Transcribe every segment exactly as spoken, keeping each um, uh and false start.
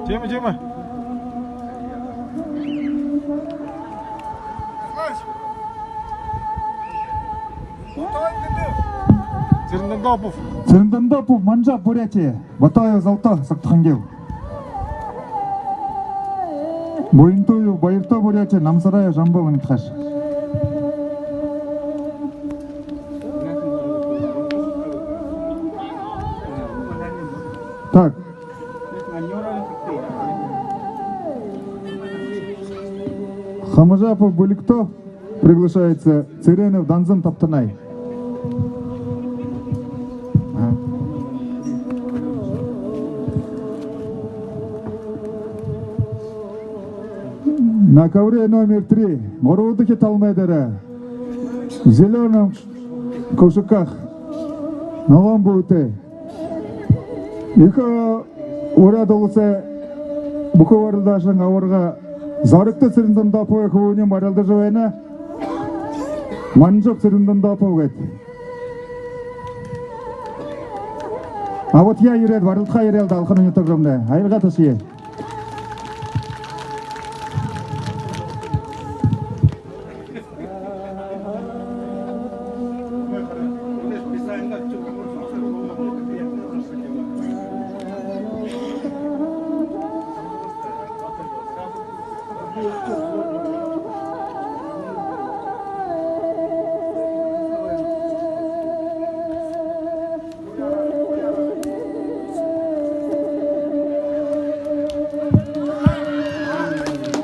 Тиимэ, тиимэ. Цырендондопов. Цырендондопов, Манжап, Бурятия. Батоев Золто, Согтохангил. Буянтуев Баярто, Бурятия, Намсараев Жамбал, Унитхаш. Так. Хамажапов Буликто, приглашается Цыренов Данзан, Табтанай. Ага. На ковре номер три, гурбадахи талмай дээрэ, в зелёном кожухах, ногоон бүүтэй, Ехэ Буряад Уласай бүхэ барилдаашан абарга Зоригто Цырендондоповай хүбүүниинь барилдажа байна. Манжап Цырендондопов гээд. Абатаяа ерээд, барилдахаяа ерээд, Алханын нютаг руу. Аяаргаа ташая.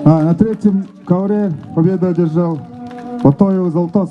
А, на третьем ковре победу одержал Батоев Золто.